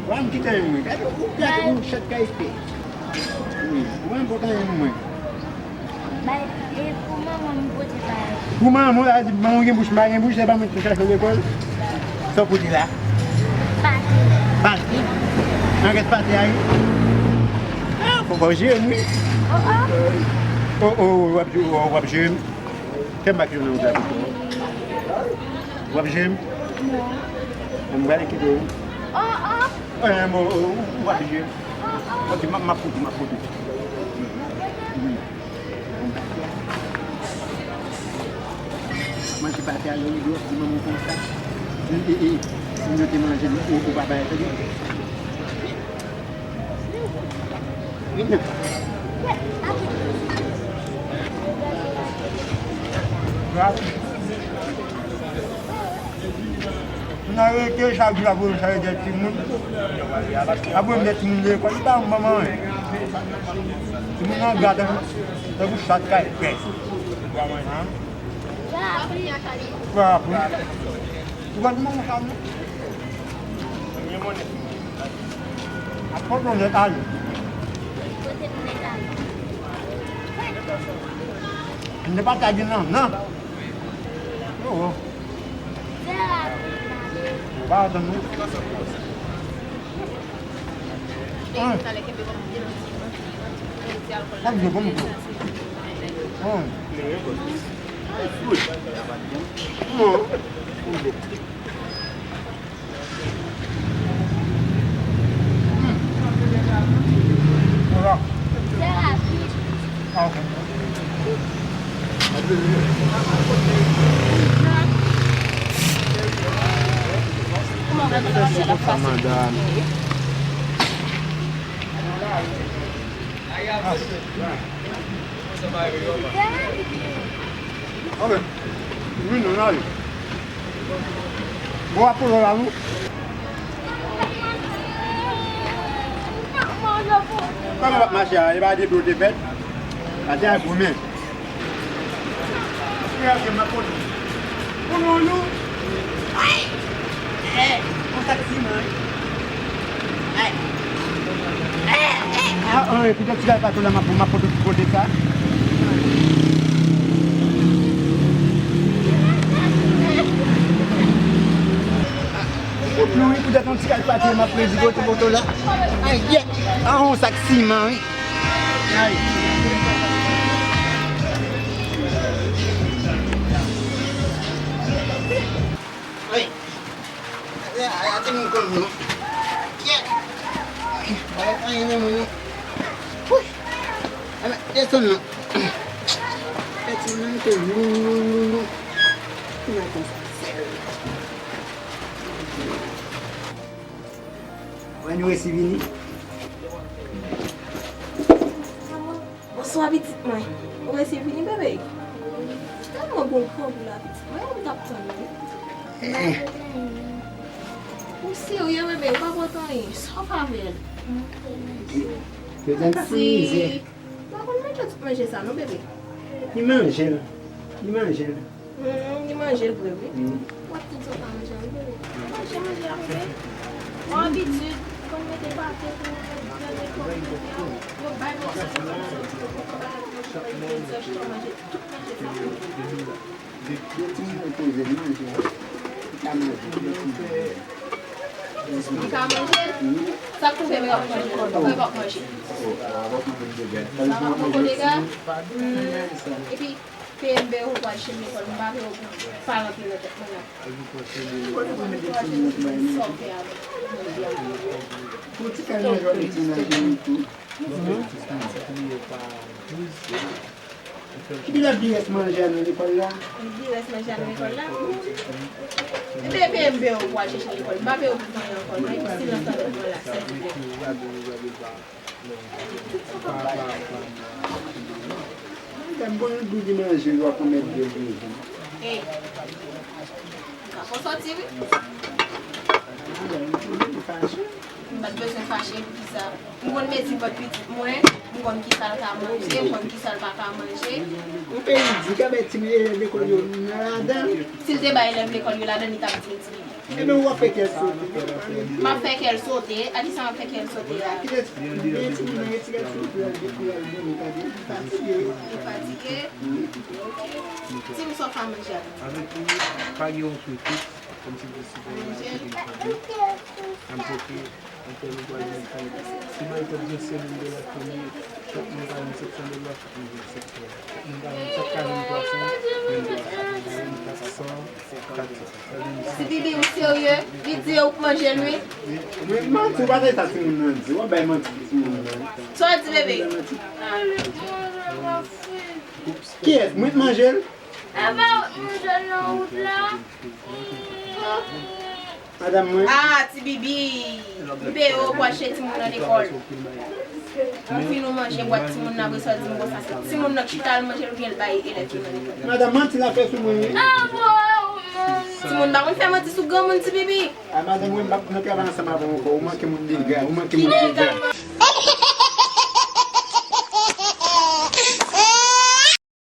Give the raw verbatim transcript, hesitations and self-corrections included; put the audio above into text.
Wan kite mwen. Gade ou gade ou chat ka espè. Wi, mwen bon tan mwen. Bay, e pou manman m pote bagay. Pou manman w, la di manman w gen bouch, m pa gen bouch, se pa mwen ki chache w lekòl. Sa w pote la? Pate. Pate? Nan rès pate a, wi. Ah, fò w jere m, wi. Oh, oh. Oh, oh, w ap, w ap jere m. Fè m bak yo nan wout la pito. W ap jere m? Non. Mwen m prale kite w. Oh, oh. Eh, m, oh, oh, w ap jere m. Oh, oh. Ok, m ap, m ap koute, m ap koute. Wi. Manje pate a, lè w rive w ap di manman w konsa. E, e, e, si nou te manje, ou, ou pa bay tande. Vin nan. N a rete chak jou ap voye m chache dèyè timoun. Ap voye m dèyè timoun lekòl, li pa ban m manman anyen. Timoun nan gade tankou chat kay pè. Ba mwen, han? Ba apri. Ou pa di manman sa non? Ap pot non nèt ale. Kote nou nèt ale? N te pa ta di non, non. Oh, oh. Ou pa atann nou. Hum. Ap jwe bon tou. Hum. Hum. Hum. Voilà. Ah, ok. Madam. Ok. Vin, nou ale. Bon, apolo la, nou. Kòman w ap mache a? E pa de dlo te fèt? Atè a goumen. Pou nou, nou. Ay! Eh, yon sak siman, wi. Ay! Eh, eh! Ah, ah, epi de ti gay patou la, m ap, m ap pote ti kote sa. Ou pli, wi, poutèt yon ti kay pati, m ap redi kote poto la. Ay, yè! Ah, yon sak siman, wi. Ay. Ay. Ay, ay, ay, te moun konn non. Yè. Ay, ay, ay, ay, ay. Wouy. Ay, desann non. Fè ti moun te lou, lou, lou, lou. Ki nan konsa. Wè nou resi vini. Bonswa pitit mwen. Ou resi vini bebe? Tèlman gon kran pou la pitit mwen, ou t ap tann wi. Ou serye bebe, ou pa pot anyen. Sa w fè avè l? Yo t ap fè mizè. Ou pa konn manje tout manje sa non bebe. Li manje l. Li manje l. Hmm, li manje l vre wi. Hmm. W ap di sa w pa manje anyen bebe. Manje, manje a bebe. Bon abitid, konn mete pate pou yo bay manje sa yo, yo bay manje sa yo, yo bay manje tout manje sa yo. Yo ti manje poze l manje. Li ka manje. Li ka manje? Sa k pou fè m ap manje? Mwen p ap manje. Sa pa poko dega. Hmm, epi P M B ou pral chèche lekòl, m pa vle ou pa rantre nan tèt mwen la. Sa w fè avè l? Pou ti kal nan jòl eti nan jeni tou. Epi lè di rès manje a nan lekòl la. Di rès manje a nan lekòl la. Epi P M B ou pral chèche lekòl, m pa vle ou pa rantre ankò non, epi silans nan tèt mwen la, silvouplè. Lè m konn li di manje, yo ap mèt de manje. Hey. M ka fè w sòti, wi. M pa t bezwen fache pou kisa. M konn mezi vant pitit mwen, m konn kisa l ka manje, m konn kisa l pa ka manje. Yon peyi di, ka bay ti elèv lekòl yo nan ladan. Si l te bay elèv lekòl yo ladan, li t ap di l ti pitit. Ebyen, w ap fè kè l sote. M ap fè kè l sote. A kisa m ap fè kè l sote a? Kite, gen timoun nan retire l sou pye, depi l al dòmi, tande? Li fatige. Li fatige? Ok. Di m sa w ka manje a. Avèk ou, pa gen yon kritik, kòmsi di si te yon kritik, m pote yon pèmi pwa de fèy. Si bay tèt gen semèn de la fini, chak moun ka jwenn sèt san dola, chak moun jwenn sèt san. Chak moun ka jwenn sèt ka jwenn twa san, jwenn twa san, kat san. Ti Bibi, ou serye? Li di ou k manje l, wi. Mwen manti, ou pa tande sa timoun nan di. W ap bay manti pou timoun nan. Sa w di, bebe? Kiyès? Mwen k manje l? Madanm mwen. Ah, Ti Bibi. M peye w pou achte timoun nan lekòl. Ou fin ou manje bwat timoun nan, apre sa w di m konsa se timoun nan k chita al manje l oubyen l bay elèv yo nan lekòl. Madanm, manti l ap fè sou mwen, wi. Timoun pa konn fè manti sou granmoun, Ti Bibi. Ah, madanm, mwen m p ap nan travay ansanm avè w ankò. Ou manke moun dega, ou manke moun dega.